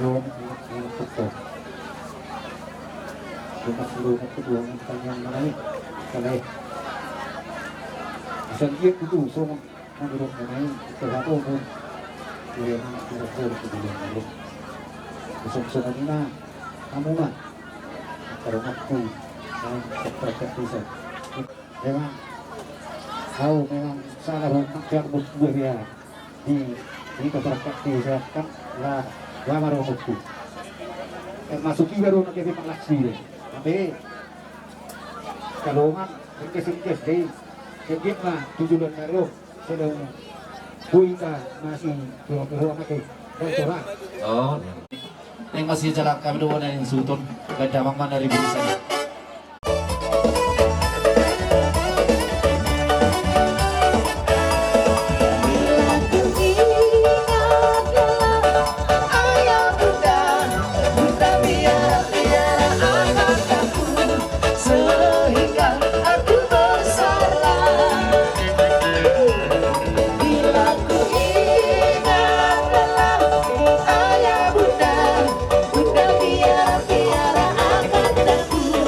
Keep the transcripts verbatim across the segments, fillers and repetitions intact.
Dong, enak, enak, betul. Cuma suruh, betul, yang tanya mana ni? Kalau, bisa dia kudu, sama. Nang didok na i, ito hamu pun. Ia ma, ito hamu pun. Songon i ma hamu ma. Tarumakku. Nang seperti itu. Memang, kau memang salah, memang jangan buat dia. Di, di perangkat desa kan lah, lama rumahku. Termasuk juga rumah kita Mak Laksi. Tapi, kalau memang, ringkes-ringkes deh. Sedikit mah, tujuh bulan baru. Sedang buita masih dua puluh anak, eh. Dan curang. Oh. Yang masih jalan kami doa dan suton. Ganda mang mana ribu di sana. Sehingga aku bersalah. Bila ku ingat dalam ayah bunda, bunda biar, biar akan teguh.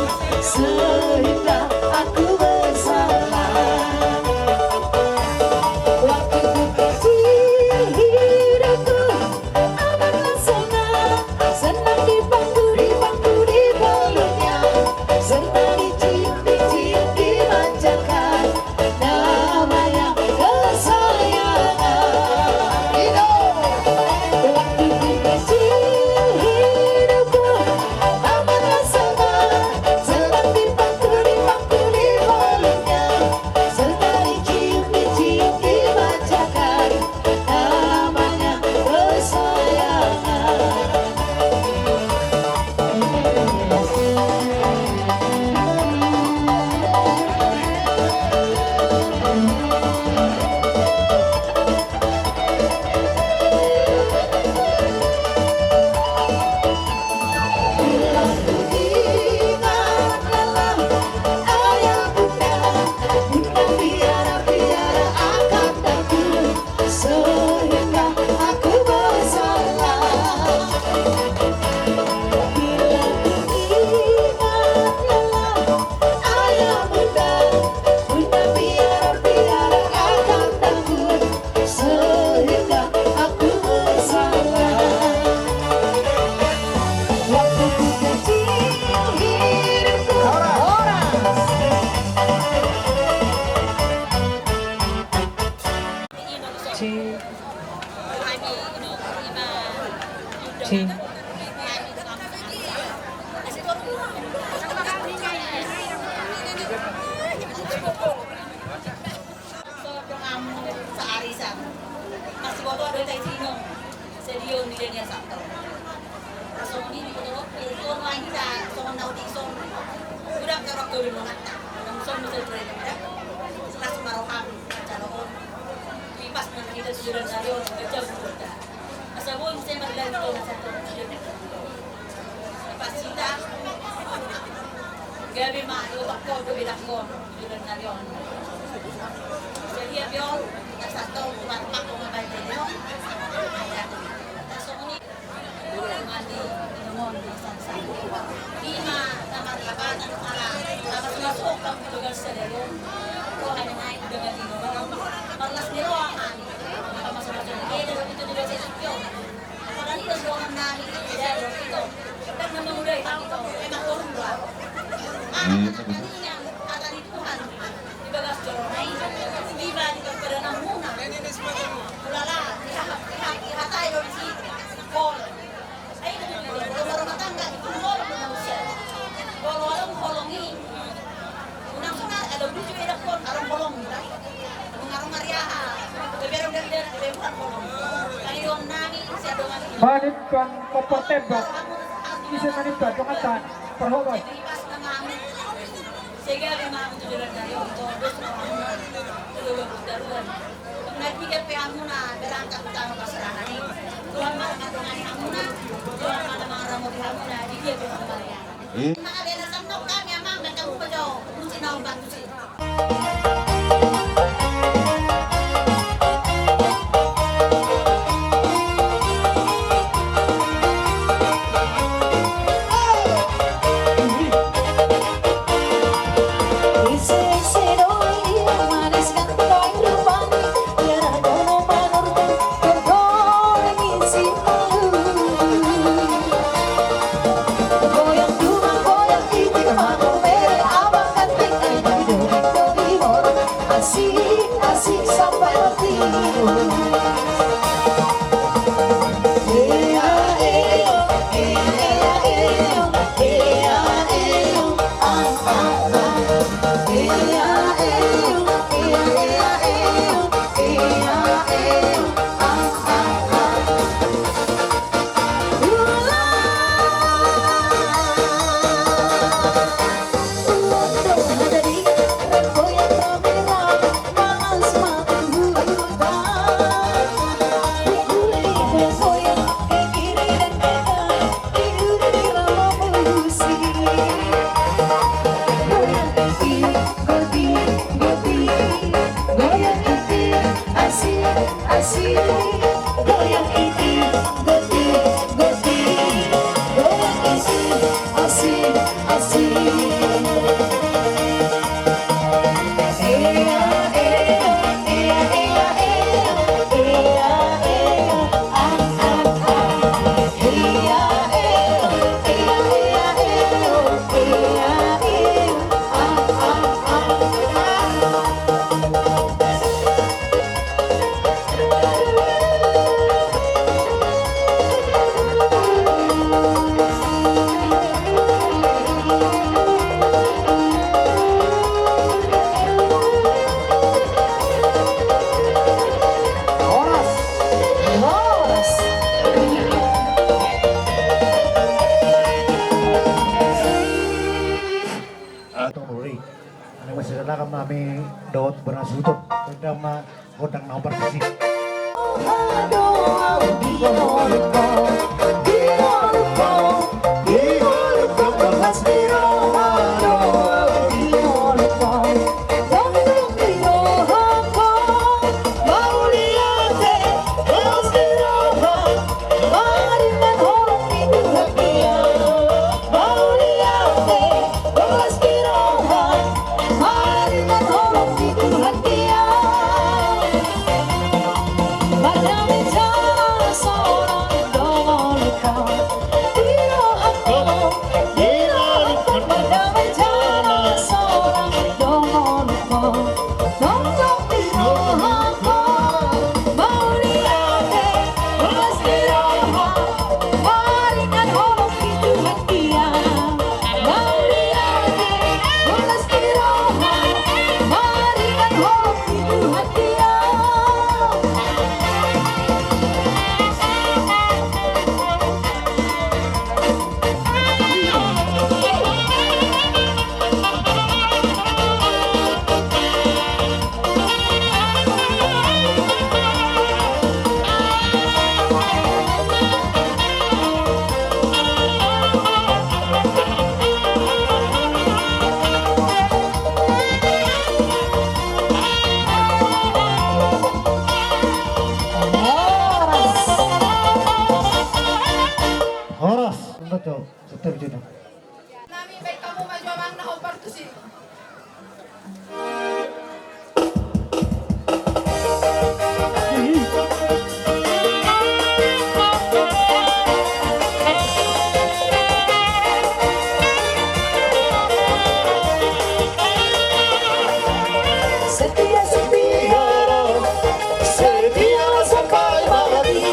Saarisan. Masiboto do tai sino. Sadia on nilai ni asapta. Songon i di kota, di kota lagi da, songon naung dison. Udah kerok ke rumah mata. Langsung muncul dari kita. Setelah Sumaroham, Calon. Di pas mana kita sudah dari on, kerja berkota. Asa boi muse mardalan tu na sato. Pas hita gabe ma dua bakko, dua bedakko. Dua nari on. Jadi ya biar na sato kuat pakko ngabai tadi on. Nah, songon i. Mandi, minum on, di sana. Ima na marlapatan ala. Apa sudah suka betul sekali. Kau hanya naik dengan lima orang. Marlas ni roha. Manimpan kompor tembak. Ise manimpan dongan tahan. Parhobas. Atong uli. Ani masih sedang kami dohot berasuton. Sedang ma Gondang na hombar sisi. Tuh, setor jodoh. Nami baik kamu maju abang na hopar tusi. Setia, setia, setia sampai mati.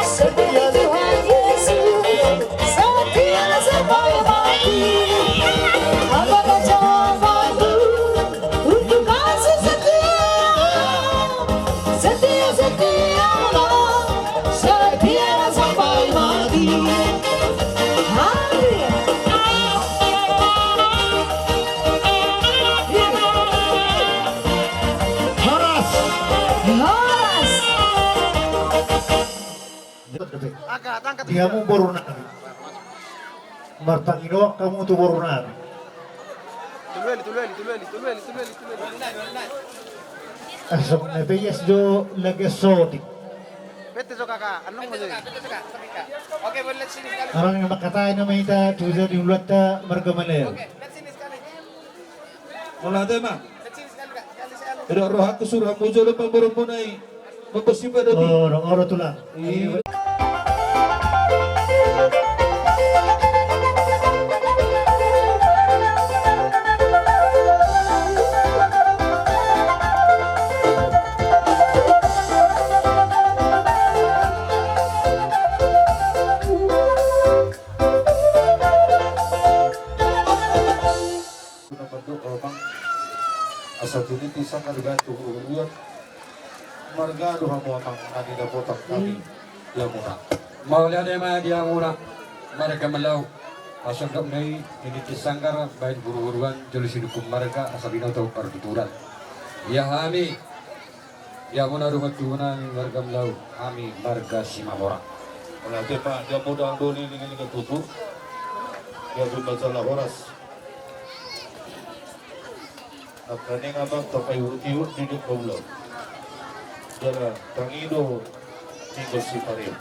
Setia Tuhan Yesus. Setia sampai mati. Apa kata Tuhan? Untuk kasih setia. Setia, setia, setia sampai mati. Hari. Horas. Horas. Dia mau baru nak. Martangidoan hamu tu boru nami. Tulueli, tulueli, tulueli, tulueli, tulueli, tulueli. Asok na pejas do lagi sotik. Bete so kakak, anong mo jadi. Oke, boleh lihat sini sekali. Orang yang makatai nama ita tu jadi ulata marga Maleo. Oke, lihat sini sekali. Mauliate ma. Lihat sini sekali, Kak. Sekali, sekali. Eda rohakku suruh hamu jolo pamboru muna i. Oro, oro tulang. Guna mandok amang, asa tiniti sanggar baen tu huruhuruan. Marga do hamu amang na nidapot hami di hamuna. Mauliate ma di hamuna marga Malau. Asa gok na i tiniti sanggar baen huruhuruan jolo sinungkun marga asa binoto partuturan. Ia hami Ia muna dongan tubu nami marga Malau, hami marga Simamora. Mauliate ma di hamu doli ni liga tutu. Ia tu masalah horas. Angka ninna ma tapaihut-ihut di dek baulau. Jala tangido ninna sipareon.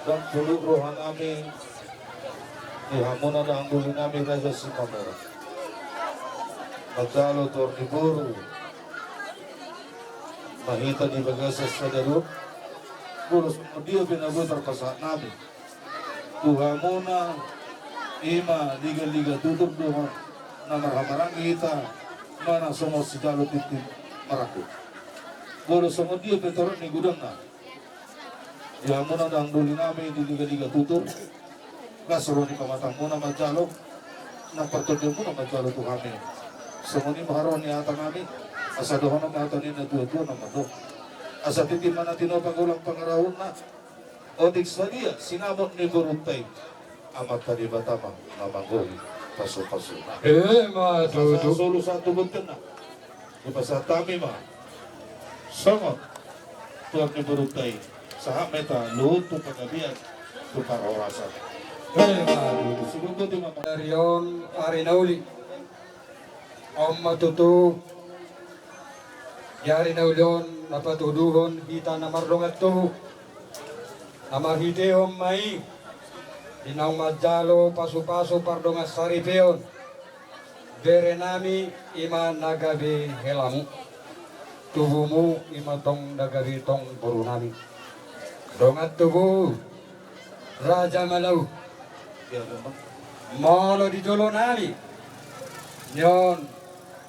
Dang puluk roha nami di hamuna doli nami raja Simamora. Manjalo tuor ni boru. Ma hita di bagasan sadari on, molo songon dia pe na boi tarpasahat nami tu hamuna, ima liga-liga tutur do na marhahamaranggi hita, manang songon sijalo tintin maranggi. Molo songon dia pe torop ni godangna. Di hamuna doli nami di liga-liga tutur. Las roha ni pamatangmuna manjalo, nang partondianmuna manjalo tu hami. Songon i ma haroa ni hata nami, asa dohonon ma hata ni na tua-tua na mandok. Asa tintin ma na tinopa golang pangarahutna. Otik sadia sinamot ni borunta i. Amanta Debata ma na manggohi pasu-pasuna. Ima tutu. Solu sahat tu bonteanna. Dipasahat hami ma songon tuor ni borunta i, sahat ma hita luhut tu panggabean tu parhorasan. Ima tutu. Sibuk boti ma. Ari on ari na uli. On ma tutu. Di ari na uli on na patuduhon hita na mardongan tubu. Na marhitehon ma i di naung manjalo pasu-pasu pardongan saripeon. Bere nami ima na gabe helamu. Tubumu ima tong na gabe tong boru nami. Dongan tubu Raja Malau. Molo di jolo nami nion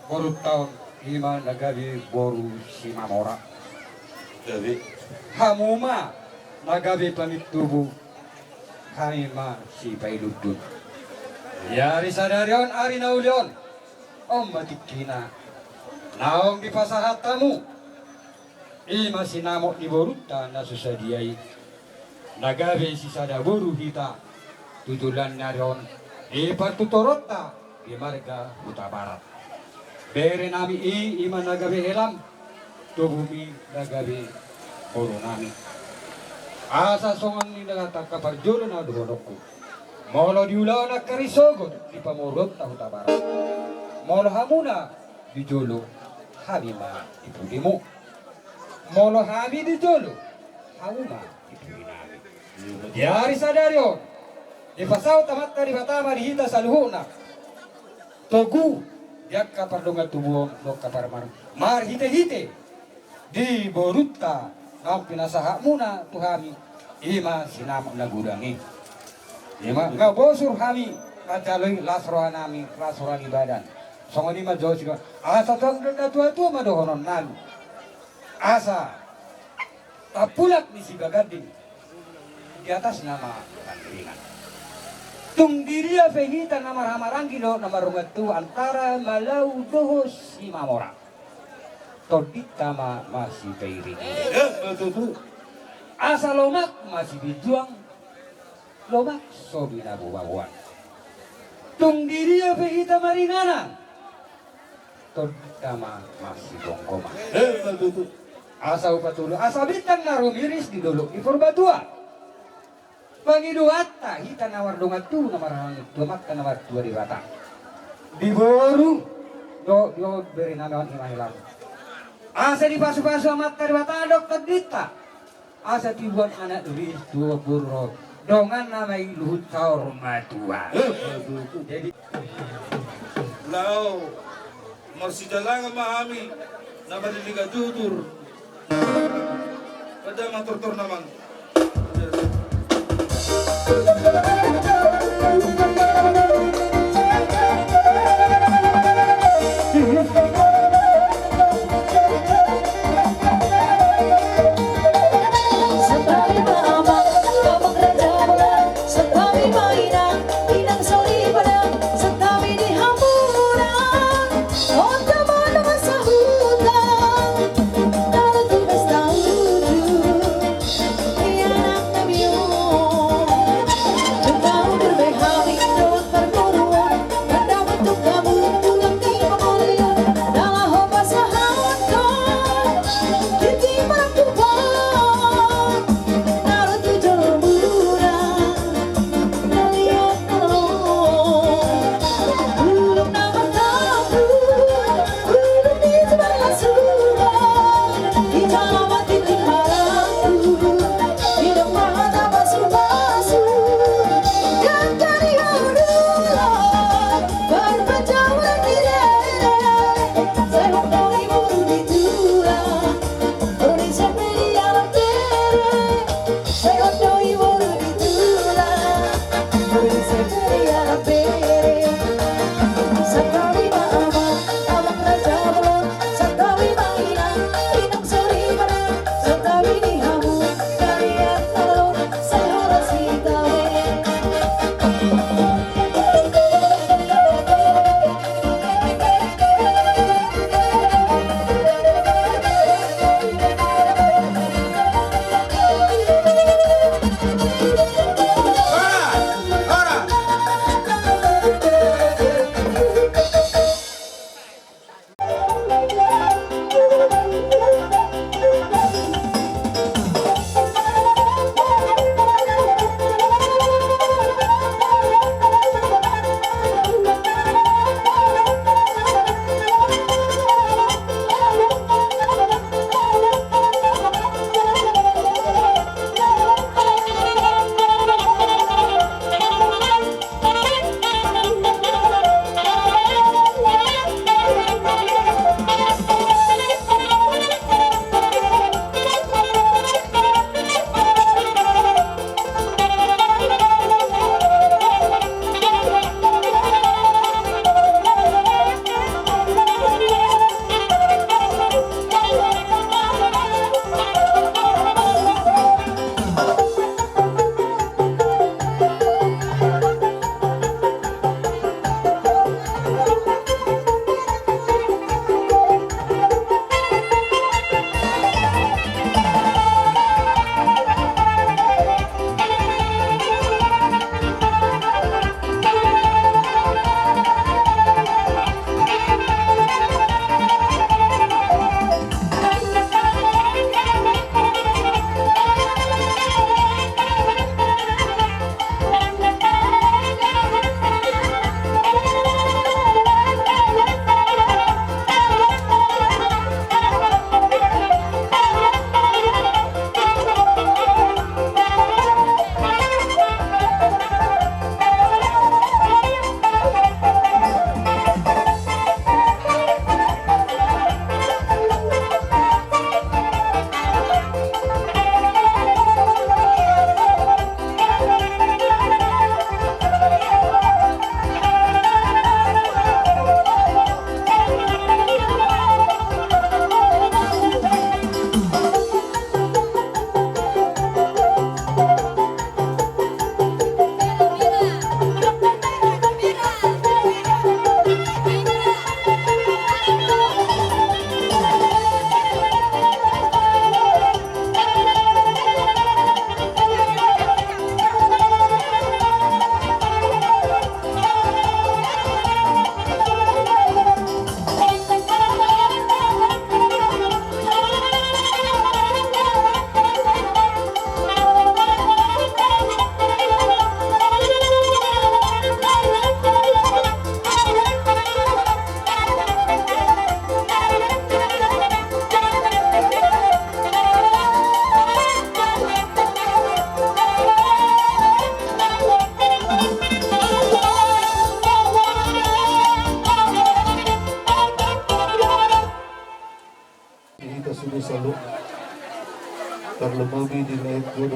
borunta on ima na gabe boru Simamora. Hamu ma na gabe pamintubu. Hami ma sipailundun. Di ari sadari on ari na uli on. On ma tingkina naung dipasahat hamu. Ima sinamot ni borunta na so sadia i. Na gabe sisada boru hita tu joloan ni ari on. Di partuturonta di marga Hutabarat. Bere nami i ima na gabe helam. Tubumi na gabe boru nami. Asa songon i na angka parjolo na dohononku. Molo di ulaon angka risogot di pamoruonta Hutabarat. Molo hamuna di jolo hami ma di pudemu. Molo hami di jolo hamu ma di pudi nami. Di ari sadari on, dipasaut Amanta Debata ma di hita saluhutna. Togu di angka pardongan tubu on dohot angka parmahan marhite-hite di borunta naung pinasahatmuna tu hami, i ma sinamot na godang i. I ma nga bosur hami manjalo i, las rohanami, las roha ni badan. Songon i ma jo sidok, asa tung na tua-tua ma dohononnami. Asa tampulak ni Sibaganding di atas nama Pandiringan. Tung di dia pe hita na marhahamaranggi dohot na mardongan tubu antara Malau dohot Simamora, tondinta ma masipairing-iring. Asa lomak masibinjuang, lomak so binabobaboan. Tung di dia pe hita maringanan, tondinta ma masibonggoman. Asa hupatudu, asa bintang na rumiris di dolok ni Purbatua. Pangidoanta hita na mardongan tubu na marhahamaranggi tu Amanta na martua Debata, di boru dohot di berenami on i ma hela. Asa dipasupasu Amanta Debata dohot tondinta, asa tibuan anak riris tu boru dohot donganna ma i luhut saur matua. Jadi laho marsijalangan ma hami na marlingga tutur. Pada ma tortor namang.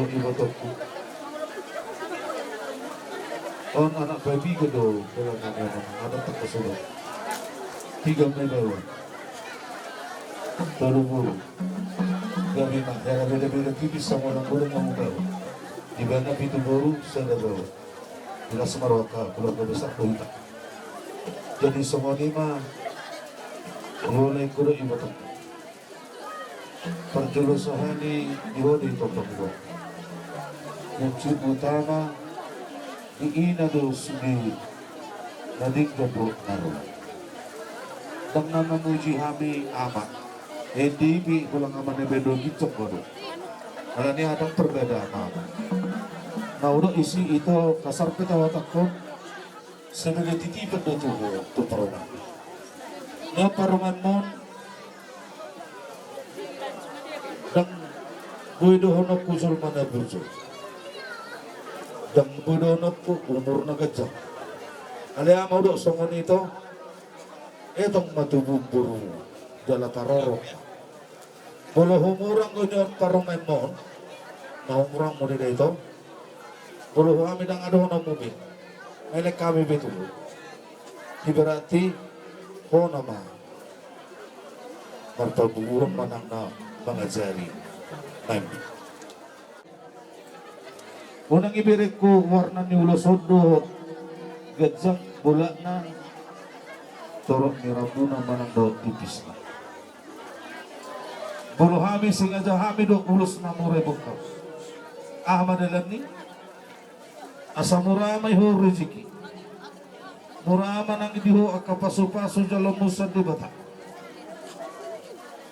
Ibotongku. On anak babi gedo, dalan nami on, anak tangkas sudah. Tiga menit lewat. Tolu boru. Gabe ma, hera beda-beda tipis sama orang boru mau tahu. Di mana pitu boru, sada boru. Jelas marwaka, keluarga besar Bohita. Jadi songon i ma, mulai kuda ibotongku. Parjolo sahali di ho do i tongtong buat. Unsur utama di ina do sude na denggan do na ro. Ndang na mamuji hami ama. Edi pe ulang ama na bedo gicok baru. Alani adong perbedaan ama. Na udah isi itu kasar pe tahu takon. Sebagai titipan do tu ho, tu parumaen. Na parumaenmon, ndang boi dohononku jolma na burju. Ndang boi dohononku umur na ganjang. Alai ama udok songon i to, etong ma tubu boru jala taroro. Molo humurang do nion parumaenmon, na humurang muse da i to. Molo hami ndang adong na mungkin. Elek hami be tubu. Iberarti ho nama marpabubuhan manang na mangajari nami. Unang iberengku warna ni ulos on dohot ganjang bolakna, torop ni rambuna manang dohot tipisna. Molo hami sengaja hami do ulos na mura i bungkam. Aha ma dalan ni? Asa mura ma i ho rezeki. Mura ma nang di ho angka pasu-pasu jaloonmu sian Debata.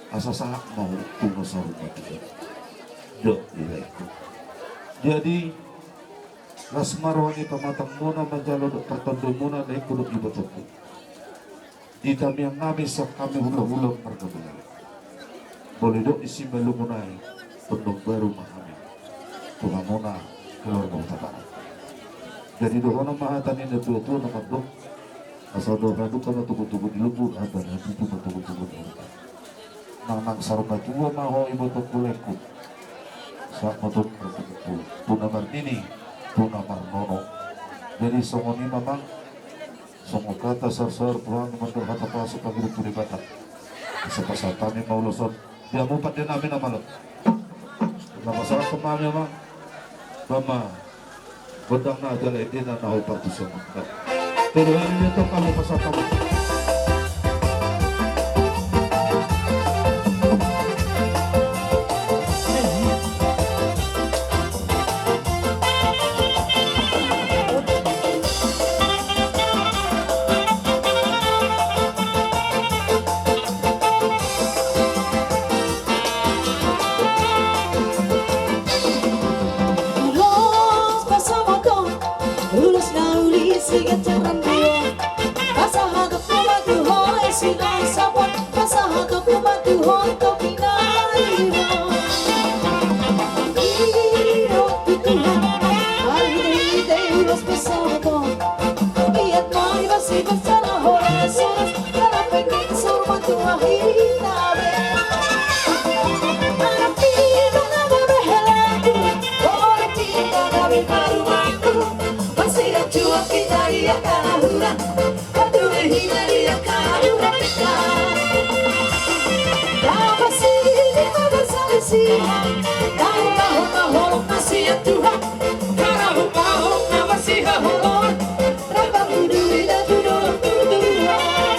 Asa sahat ma ho tu na saur matua. Do, iberengku. Jadi, las ma roha ni pamatangmuna manjalo dohot partondion muna, laengku dohot ibotongku. Di tamiang nami sian hami hula-hula marga Buleleng. Molo didok i simalungun ai, tondong baru ma hami tu hamuna keluarga Hutabarat. Jadi dohonon ma hata ni na tua-tua na mandok, asa dohot haduka ma tugu-tugu ni lombu, asa dohot haduka ma tugu-tugu ni lombu. Nang nang saur matua ma ho ibotongku, laengku. Sahat ma tu parpudingku, tu na marnini, tu na marnono. Jadi songon i ma, Amang. Songon hata saur-saur tu hami mandok hata pasu pangido tu Debata. Asa pasahat hami ma ulos on. Dia mupat de nami na malo. Na pasahat hami, Amang. Bama. Gondang na jala ende na na ho partusan. Tolu hali ni tong kamu pasahat hami. Ulos pasahaton, ulos na uli siganjar rambu on. Pasahaton ma tu ho, e, sian sapuan, pasahaton ma tu ho, topi na lima. Io tu Tuhan, marhite-hite ulos pasahaton. Ia ma i basi bersalah ho, e, sonas, ala pengen saur matua hita be. Anak hita na gabe helaku, boru hita gabe parumaenku. Masiatua hita di angka na hurang, batu hita di angka na hurang hita. Dapot sini ma bersalisihan, tahu-tahu ma holong na sian Tuhan. Karena ma holong na masihaholongan, rap ma tudu hita tu dolok tu tuan.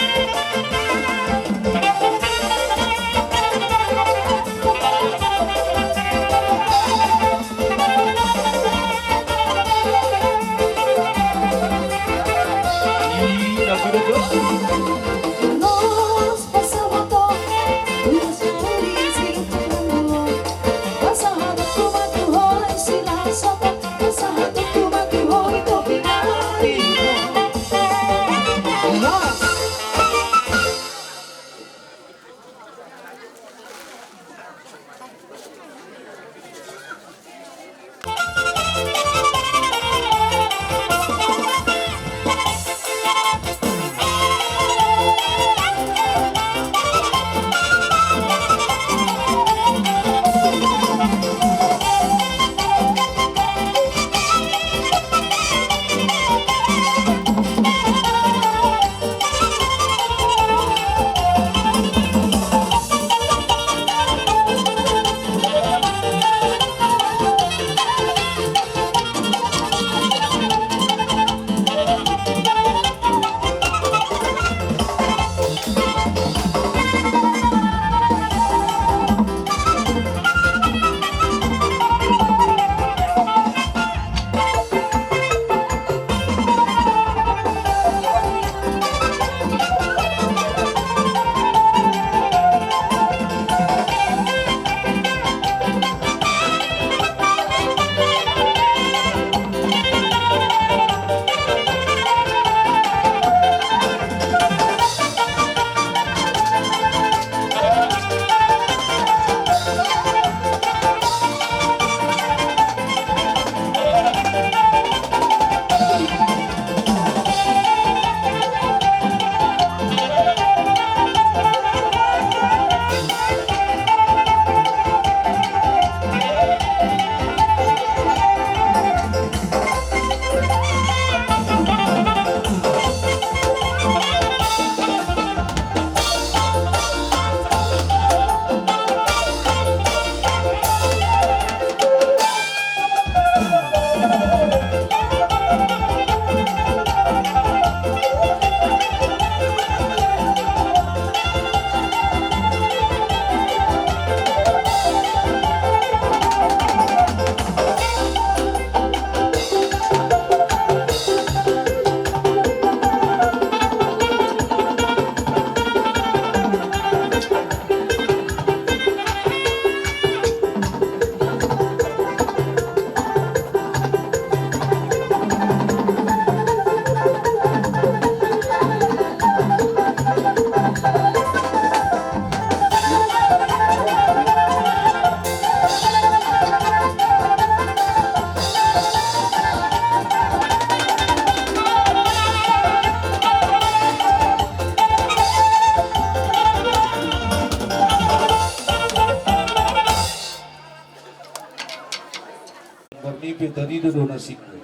Tarida do nasibmu.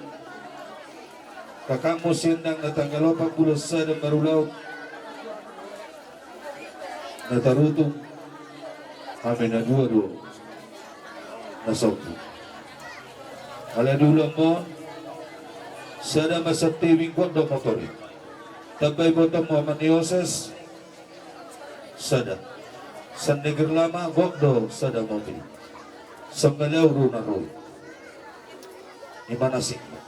Kakakmu sian nang na tanggal opat bulan sada marulaon, na tarutung hami na dua do na sombu. Alai di ulaonmon sada ma santebing, gok do motor i. Tamba ibotoonmu ama ni Oses, sada. Sanneger Lama, gok do sada mobil. Sambalau do na ro. Ima nasibmu.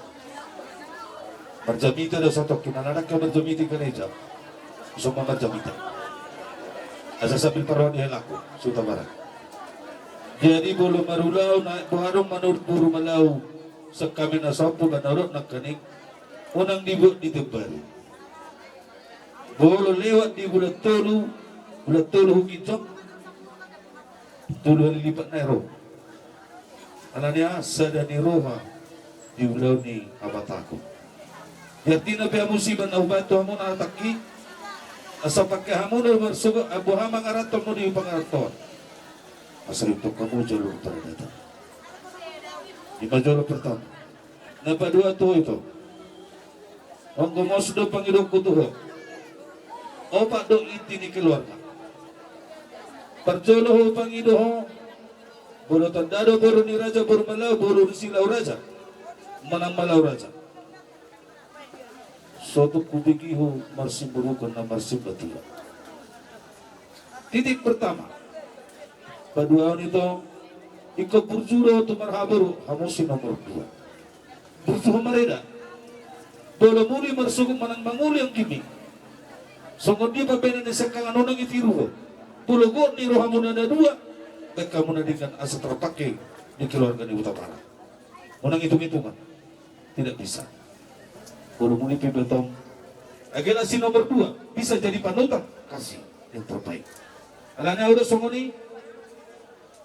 Marjamita do satongkin, ala ndang hea marjamita i gareja. Songon marjamita. Asa sambil parrohahon di helaku, Suta Barat. Jadi molo marulaon, boha do manurut boru Malau, sian hami na sombu, ba na dok nangkaning, unang dibuat di tembaru. Molo lewat di bulan tolu, bulan tolu huginjang, tolu hali lipat nai ro. Alani aha? Sada ni roha di ulaon ni habatahon. Jadi na pe hamu siban na hubaen tu hamu na hatangki, asa pangke hamu na marsogot, boha mangaranto hamu di pangarantoan. Asa ihuthon hamu jolo paradaton. Ima jolo pertama. Na paduahon tu ho ito. Anggo mos do pangidoonku tu ho, opat do inti ni keluarga. Parjolo ho pangido ho, molo tanda do boru ni raja, boru Malau, boru ni Silau Raja manang Malau Raja, so tung hubege ho marsimbur ugol na marsimba tulang. Titik pertama. Paduahon ito, ingkon burju do ho tu marhaha boru, hamu si nomor dua. Burju ho mareda. Molo muli marsogot manang mangoli anggimi, songon dia pambahenan ni siangkangan, unang itiru ho. Molo gok ni rohamuna na dua, baen hamuna denggan asa tarpangke di keluarga ni Hutabarat. Unang itung-itungan. Tidak bisa. Molo muli pe ibotom, agela si nomor dua bisa jadi panutan kasih yang terbaik. Alani aha do songon i?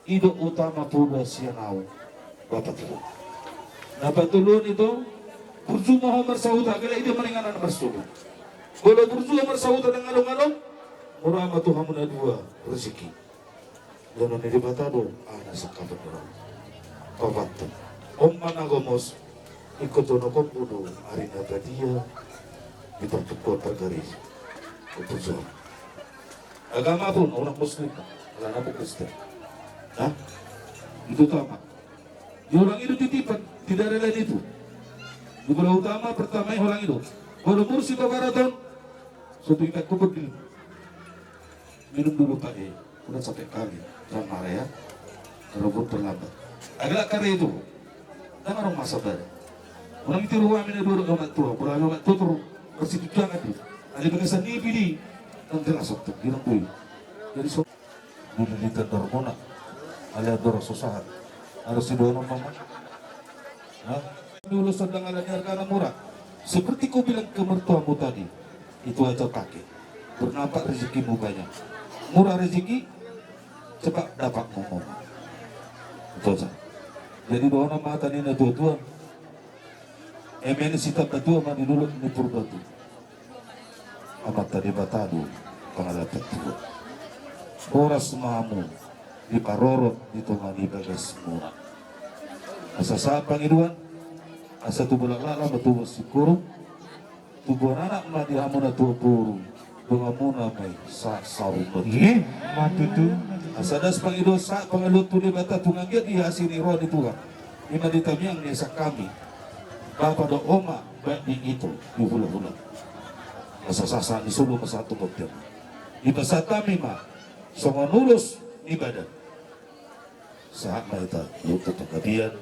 I do utama poda sian ahu bapa tubu. Na patoluhon ito, burju ma ho marsahuta, agela i do maringanan marsogot. Molo burju ho marsahuta nang along-along, mura ma tu hamu na dua rezeki. Dohonon ni Debata do aha na sangkap ni roha. Paopathon, on ma na gomos, ingkon jonokkonmu do ari na badia di parpungkaon pargareja. Agama pun, orang Muslim, ala na pun Kristen. Nah, itu utama. Di holang i do titipan, tidak ada lain itu. Di bola utama, pertama i holang i do. Molo mursi babaraton, so tung ikan kubur di minum dulu, Pak, eh. Udah capek kali. Jangan marah ya. Robot terlambat. Agak kare itu. Nang adong masa baru. Orang itu ruang ini dulu omak tua. Bola omak tua terus. Bersih tujuan kan dia. Ada bagasan ni pidi. Nang jelas waktu. Bilang kui. Jadi so, dulu di tendor mona. Alias dorong susah. Harus si dono mama. Hah? Ni ulos sandang ala ni argana murah. Seperti kubilang ke mertuamu tadi, itu aja pakai. Bernampak rezekimu banyak. Murah rezeki, cepat dapat ngomong. Itu aja. Jadi dohonon ma hata ni na tua-tua. Eme ni sitamba tua ma di dolok ni Purbatu. Amanta Debata do pangalapan tua. Horas ma hamu diparorot di tonga ni bagasmuna. Asa sahat pangidoan, asa tubu laklak ma tubu singkoru, tubuan anak ma di hamu na tubu boru, donganmuna ma i sahat saur matua. Ima tutu. Asa das pangidoan, sahat pangidoan tu Debata, tu anggiat di asi ni roha ni Tuhan. Ima di tamiang ni asa hami, bapa dohot oma, baik di ito, di hula-hula. Asa sahat-sahat ni solu ma sahat tu bontean. Dipasahat hami ma songon ulos ni badan. Sahat ma hita di ujung panggabean,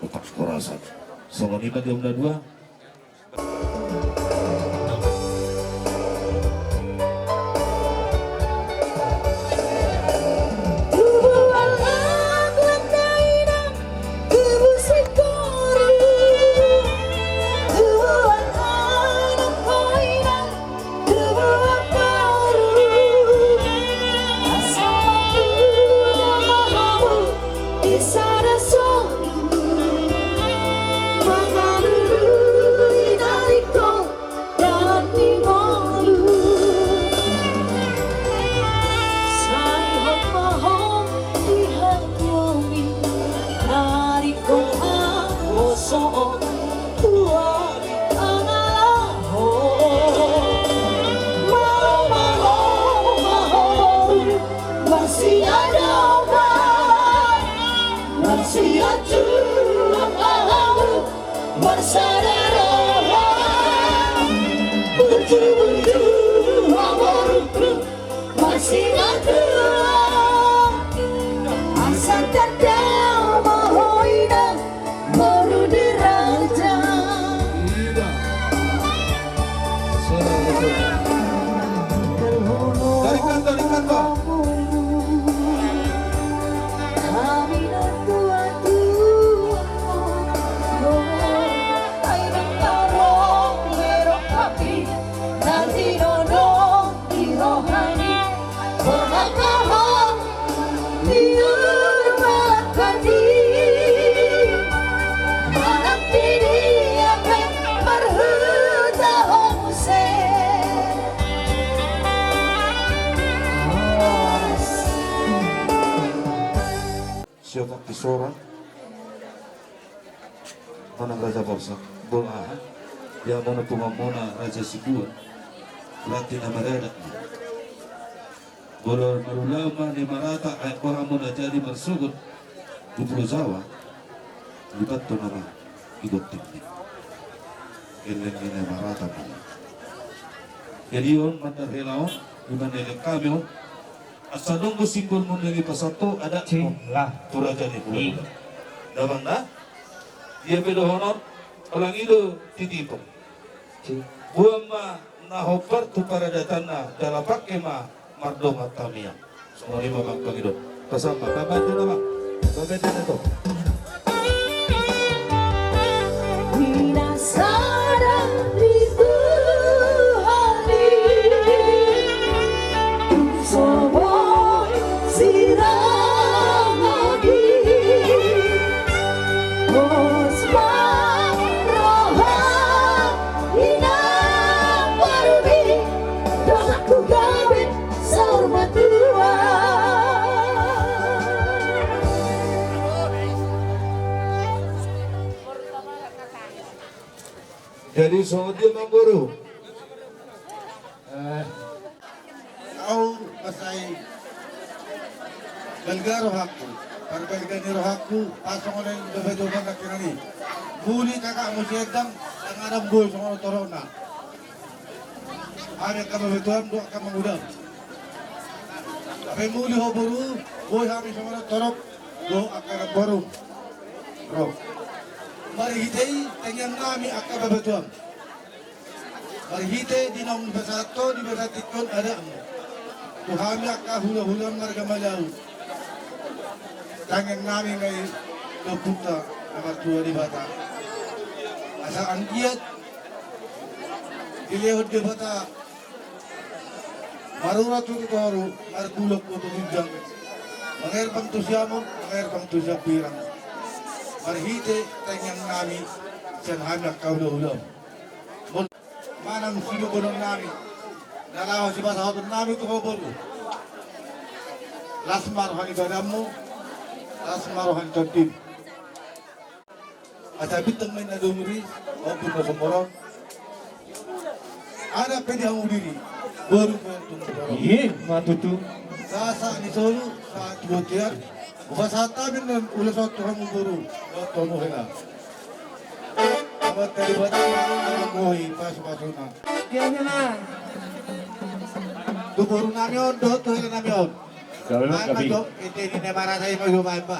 di panghorasan. Songon i ma di hamu na dua. Dari kantor, dari kantor. Siapa kisora? Manang Raja Borsak, bolo aha? Ia mona punguan mona Raja Sibuan, berarti nama raja. Molo marulaon ma ni marata, ai boha mona jadi marsogot di Pulo Jawa, lipat tu nama igot tinggi. Eleng ni marata mona. Jadi on mandar hela on, iman eleng kami on. Asa dong do simbol muna ni pasahat tu adat tu raja ni hula-hula. Damang na, ia pe dohonon, holan i do titipon. Boan ma na hombar tu paradatanna, jala pangke ma mardongan tamiang. Songon i ma amang pangido. Pasahat ma, pambantu nama. Pambantu nama. Jadi songon dia, Amangboru. Eh, au, pas ai balga rohangku, parbalga ni rohangku, pas songon i dope-dope nangkining i. Muli kakakmu si Endang, ndang adong boi songon torokna. Hami angka bapatuam dohot angka amangudam. Hape muli ho boru, boi hami songon torop dohot angka namborum. Ro. Marhite i tangiang nami angka bapatuam. Marhite di naung dipasahat ho, dipasahat tingki on adatmu tu hami angka hula-hula marga Malau. Tangiang nami ma i tu Ompunta na martua Debata. Asa anggiat dilehon Debata marurat tu toru, margulok tu ginjang, mangerbang tu siamun, mangerbang tu siambirang. Marhite tangiang nami sian hami angka hula-hula. Manang sidohonon nami na laho sipasahaton nami tu ho boru. Las ma roha ni badanmu, las ma roha ni tondim. Asa bintang ma inna di umur i, maupun na somboron. Adat pe di hamu diri, boru pe tung boru. Iya, ma tutu. Sahat-sahat ni solu, sahat tu bontean. Hupasahat hami ma ulos on tu hamu boru, dohot hamu hela. Amanta Debata ma na manggohi pasu-pasuna. Iya, iya, ma. Tu boru nami on, dohot tu hela nami on. Gabe, gabe. Ai ma jo, ete ni ne marasa i ma jo, ai ma.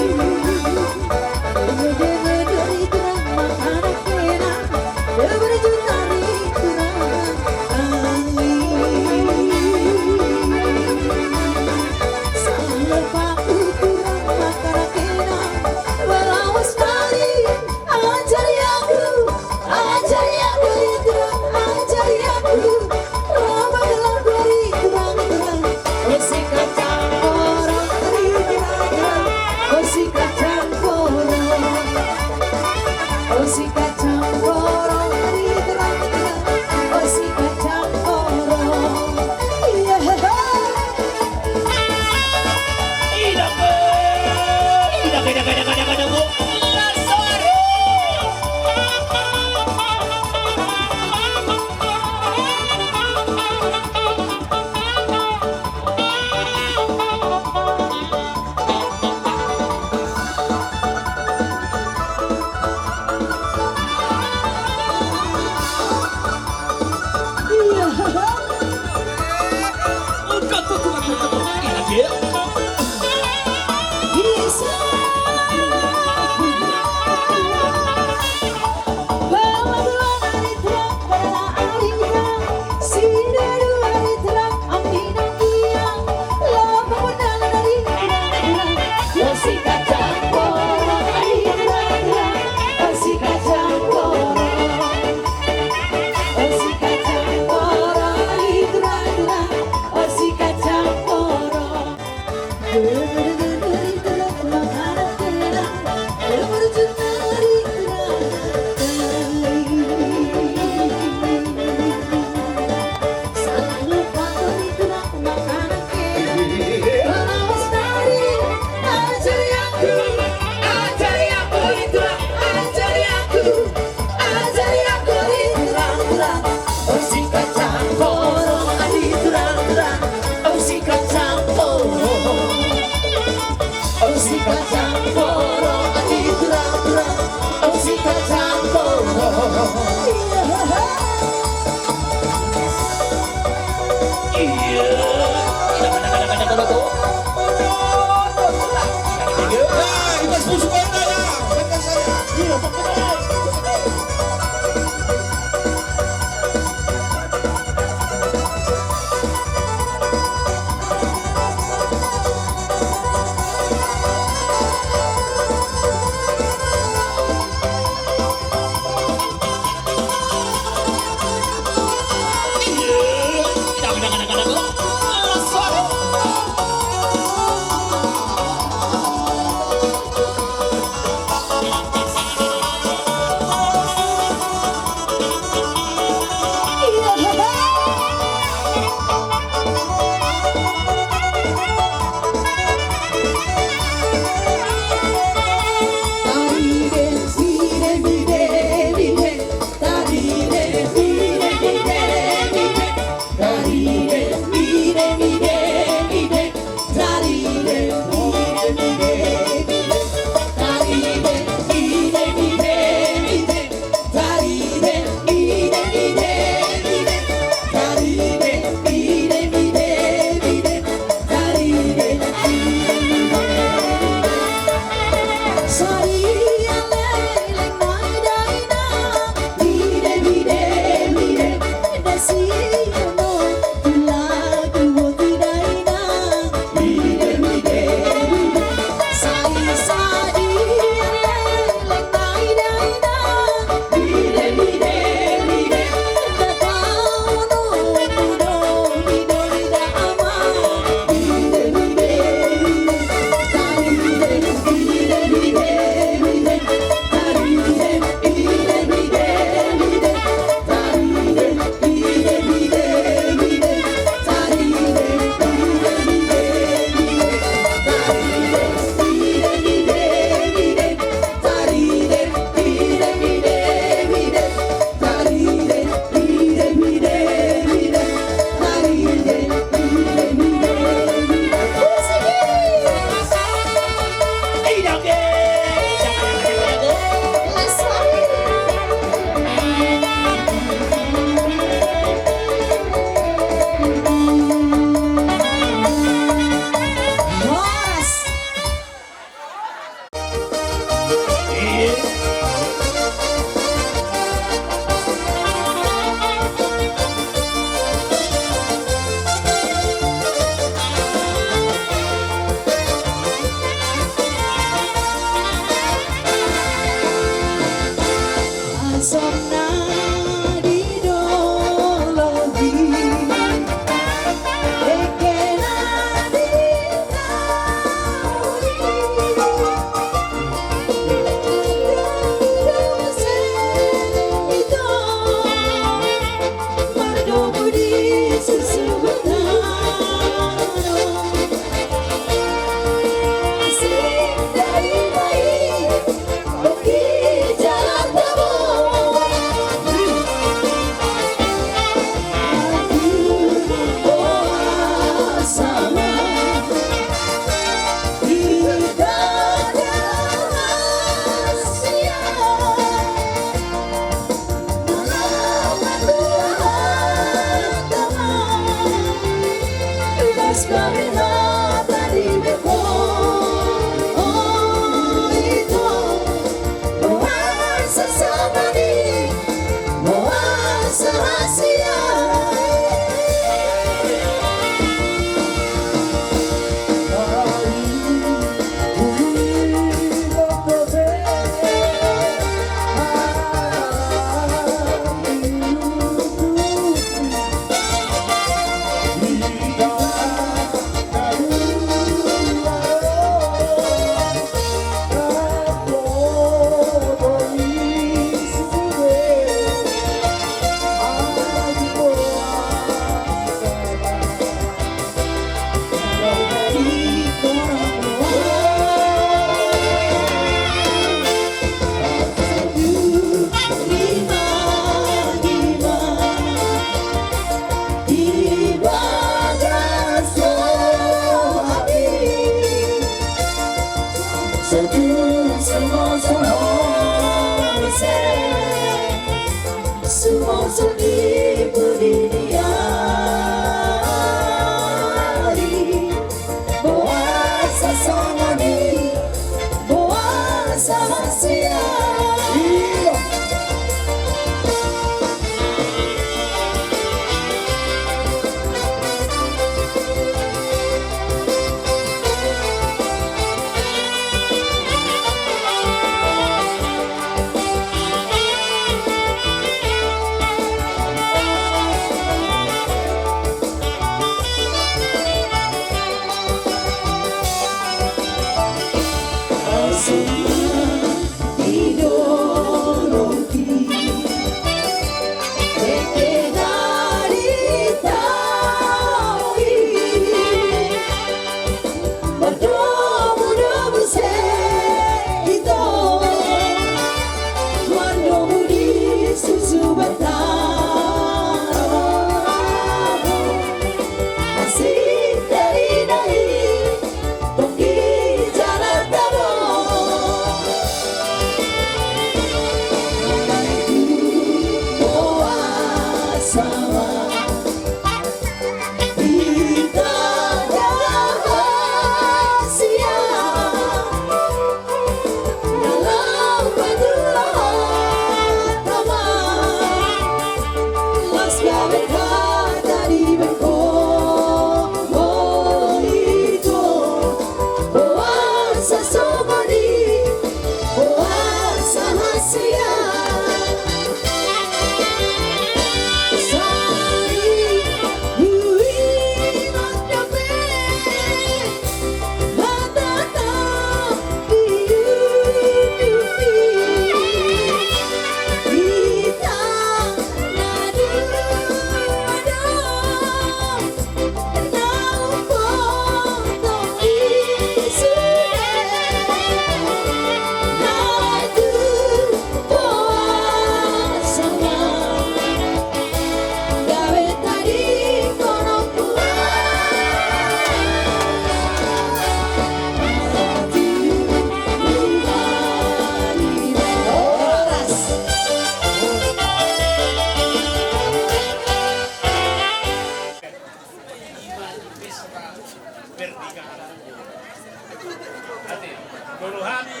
Molo hami,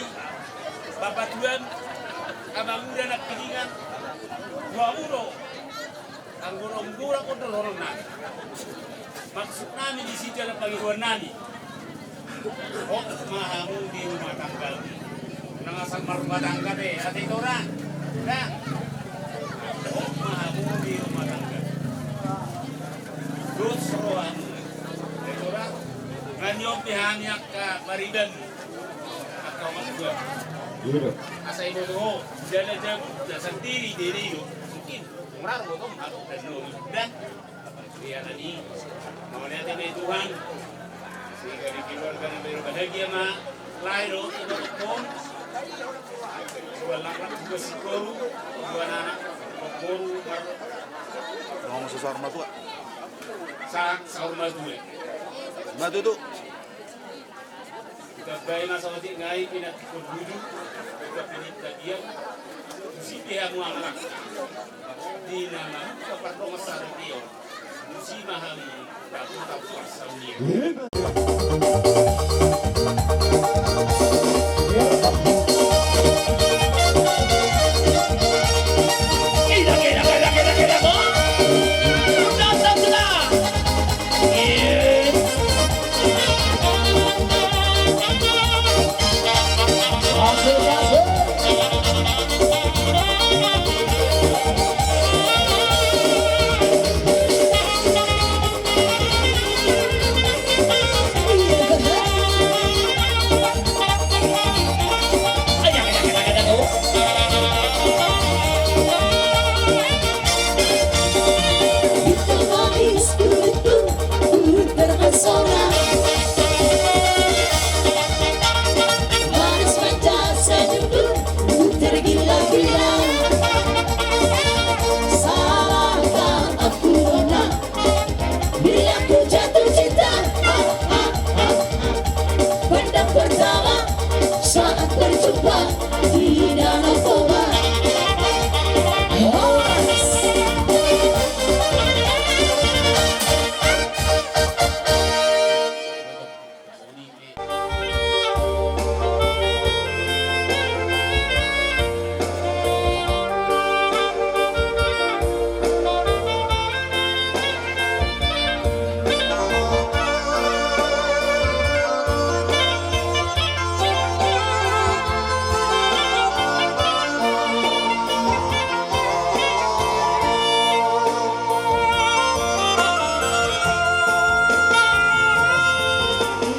bapatuan, amang uda nangkiningan, dua muro, anggo ro muro ra kondor horong nami. Maksud nami di situ adalah pangiruan nami. Hot ma hamu di rumah tangga. Nang asal marumah tangga be, ate tora. Nah. Hot ma hamu di rumah tangga. Dos rohamu. Ate tora. Nganyon pe hami angka pariban. Angka omak dua. Asa iboto ho. Jala jago. Jala sandiri diri do. Mungkin. Ngarang boto. Aku dan dulu. Dan. Iya, tadi mauliate ma di Tuhan. Sehingga di keluarga na berbahagia ma lahir o, itu pun. Dua laklak, dua sikoru, dua anak, dua boru, mar- Ngomong sesuar matua. Sa-, saur matua. Matua tu. Ditambai ma saotik nai pinantikhon bulu, pinantikhon tapian, tusi pe hamu angka. Di na mambuka pardongan saroha i on, tusi ma hamu dapotan parsaulian. Tergila-gila, salahkah aku nak? Bila ku jatuh cinta, ah, ah, ah, ah. Pandang pertama saat berjumpa di Danau Toba. Horas.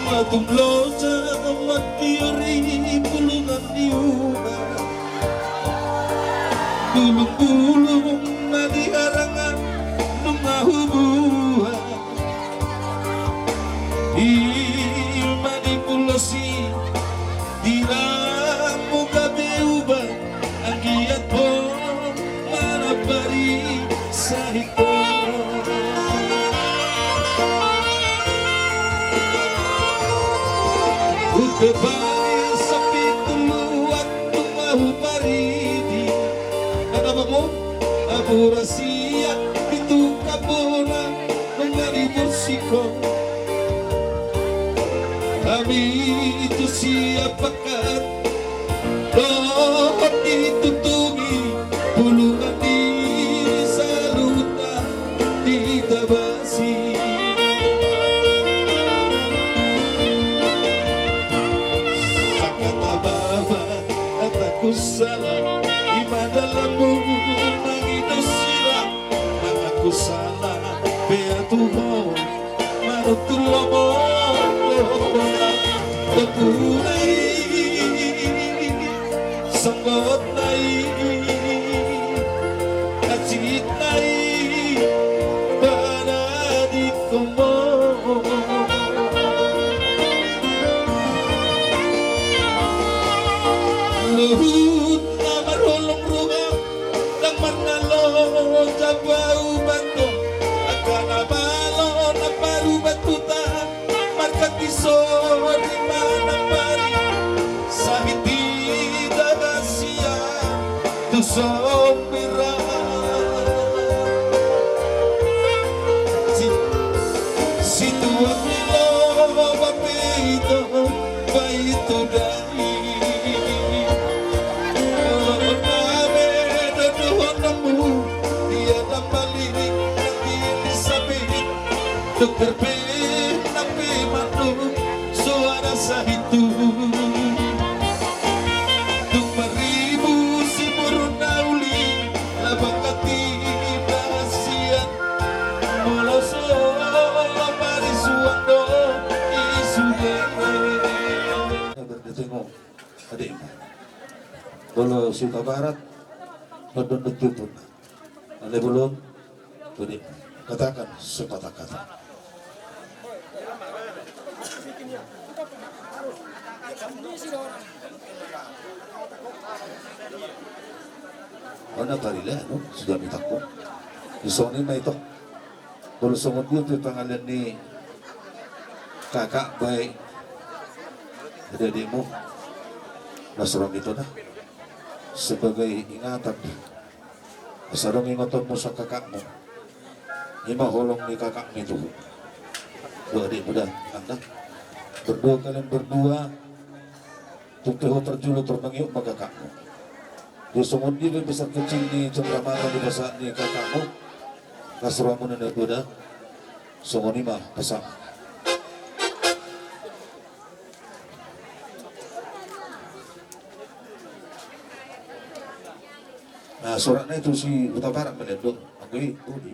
Matung loja mandiori bulungan ni uba. Bulung-bulung na di harangan nunga hubuat. Ima di pulos i di ramu gabe uba. Anggiat ho manambari sahit ho. Uda bari sapitu luat nunga huparidi. Kata bangun abu rasia pitu kabona nunga dibursihon. Hami tu siap pakat dohot dituntungi bulungan di saluhutna ditabasi. Sakata baba, hataku sala, ima dalanmu mangido sila, hataku sala, bea tu ho. Manuttu lomo, lomo, lomo, lomo, sanggot nai, kacit nai, pada di komo. Luhut na marholong roha, Ndang marnalo jaba ubato, angka na malo na parubat huta, marganti sori manambari, sahit i da basian tu sombira. Si-, situan ni loba pe ito, baitu dai. Dokter pe na pe mandok soara sahitu. Tung marribu siboruna uli, labang hatiha hasian. Molo so marisuang do i sude. Berdetengo. Adikmu. Molo si Hutabarat, mandok-mandok tutur. Ale bolon, tudik. Katakan sepatah kata. Mana barila, no? Sudah minta ko. Isoni ma ito. Molo songon dia pe pangalean ni kakak baik, adikmu, na surang itu nah, sebagai ingatan, asa adong ingotonmu sian kakakmu, ima holong ni kakakmi tu ho. Dua adikmu da, anda berdua, kalian berdua, tung pe ho parjolo tor mangihuthon ma kakakmu. Di songon dia pe besar kecil ni cendramata di pasahat ni kakakmu. Las rohamuna na dua da. Songon i ma pasahat. Nah, suratna i tu si Hutabarat melean do. Anggo i, budi.